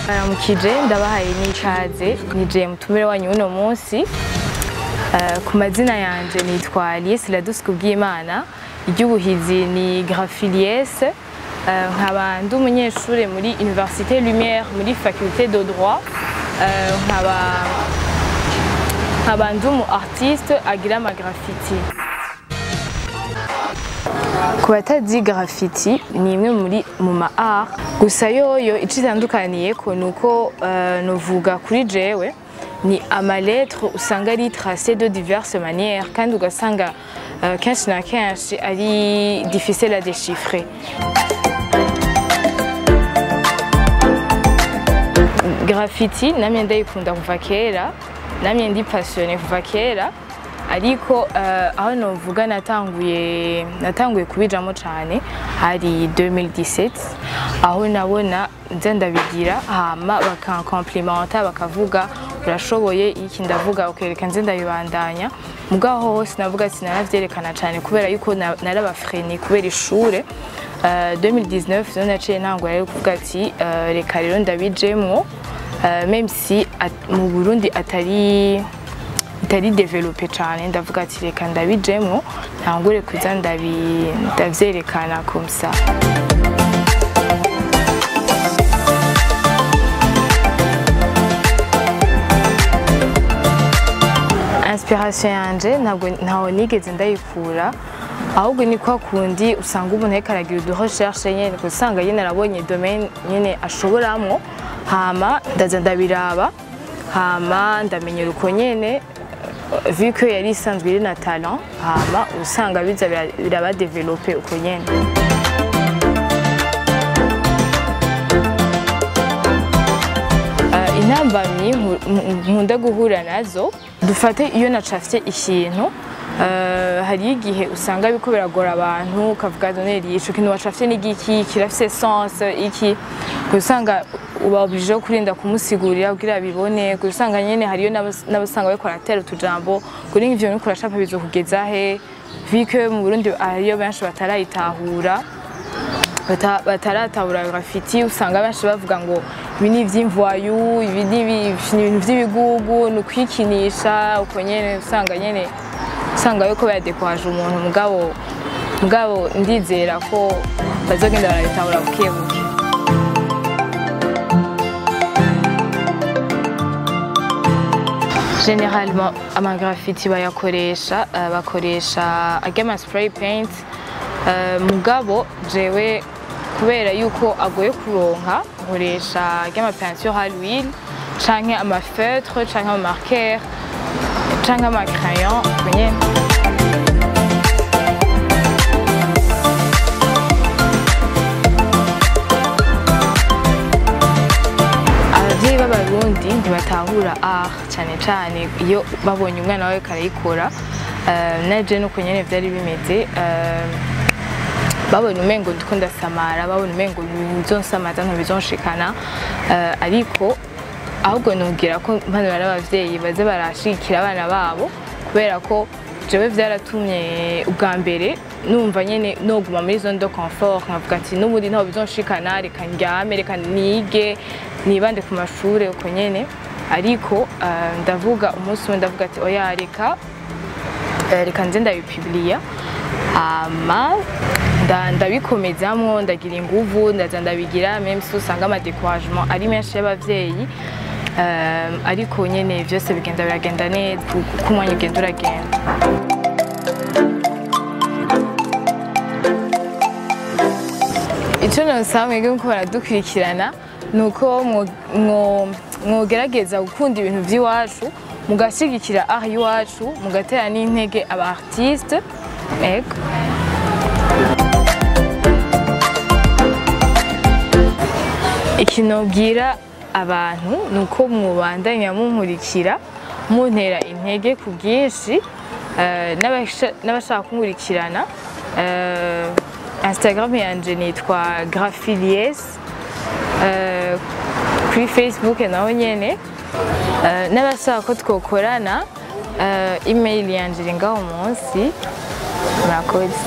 Mukije ndabahaye n'ikaze nije mutumire wanyu uno munsi. Ku mazina yanje nitwa Lies Ladus Kubwimana, iry'ubuhizi ni Graphilies, nkaba ndi umunyeshure muri Université Lumière muri Faculté de Droit, nkaba ndi umu artiste agira ama graffiti. Ku batazi graffiti ni imwe muri mu ma art, gusa yoyo ico itandukaniyeko nuko novuga kuri jewe ni ama lettres usanga ari tracées de diverses manières kandi ugasanga kenshi na kenshi ari difficile à déchiffrer. Graffiti namye ndayikunda kuva kera, namye ndi passionné kuva kera, ariko aho novuga natanguye kubijamo cane hari 2017, aho nabona nze ndabigira hama bakankomplimenta bakavuga urashoboye iki, ndavuga ukereka nze ndabibandanya. Mugaho hose navuga sinaravyerekana cane kubera yuko narabafrene kubera ishure. 2019 niho naciye ntangura rero kuvuga ati reka rero ndabijemwo, même si mu Burundi atari développé cane, ndavuga ati reka ndabijemwo ntangure kuza ndavyerekana comme ça. Inspiration yanje ntabwo ntaho nigeze ndayikura, ahubwo ni kwa kundi usanga umuntu ariko aragira udu recherche nyene, usanga nyene arabonye domaine nyene ashoboramwo, hama ndaza ndabiraba, hama ndamenyera uko nyene vu que yari isanzwe iri na talent, hama usanga biza biraba développer uko nyene. Intambamyi nkunda guhura nazo, dufate iyo nacafye ikintu, hari igihe usanga biko biragora abantu ukavuga none ico kintu wacafye ni igiki, kirafise sens iki, usanga uba obligé kurinda kumusigurira kugira bibone, usanga nyene hariyo n'abasanga bariko baratera utujambo kuri ivyo nuko uracapa bizokugeza he, vu que mu Burundi hariyo benshi batarayitahura, bataratahura graffiti, usanga benshi bavuga ngo ibi ni ivy'imvayu, ibi ni ibintu vy'ibigugu, ni ukwikinisha uko nyene, usanga nyene usanga yuko bayadekoraje umuntu, mugabo ndizera ko bazogenda barabitahura buke buke. Généralement ama graffiti bayakoresha, bakoresha agema spray paint, mugabo jewe kubera yuko agoye kuronka nkoresha agema peinture à l'huile canke ama feutre canke ama marqueur canke ama crayon nyene. Abavyeyi b'Abarundi ntibatahura art cane cane iyo babonye umwana wawe karayikora, naje nuko nyene vyari bimeze, babona umengo ndiko ndasamara, babona umengo bizonsamaza ntibizonshikana, ariko ahubwo nubwira ko mpanura n'abavyeyi baze barashigikira abana babo, kubera ko jewe vyaratumye ubwa mbere numva nyene noguma muri zone de confort, nkavuga ati n'ubundi ntaho bizonshikana, reka ndyame, reka nige, nibande ku mashure uko nyene. Ariko ndavuga umunsi umwe ndavuga ati oya reka reka nze ndabipubliya, hama ndabikomezamwo, ndagira inguvu, ndaza ndabigira, même si usanga ama découragement ari menshi y'abavyeyi, ariko nyene vyose bigenda biragenda neza kuko umwanya ugenda uragenda. Ico nosaba mwebwe muko baradukurikirana nuko mwogerageza gukunda ibintu vy'iwacu, mugashigikira art y'iwacu, mugatera n'intege aba artiste. Ego. Ikintu nobwira abantu nuko mubandanya munkurikira, muntera intege ku bwinshi, n'abashaka kunkurikirana, Instagram yanje nitwa Graphilies, kuri Facebook naho nyene, n'abashaka ko twokorana, email yanje iri ngaho munsi. Murakoze.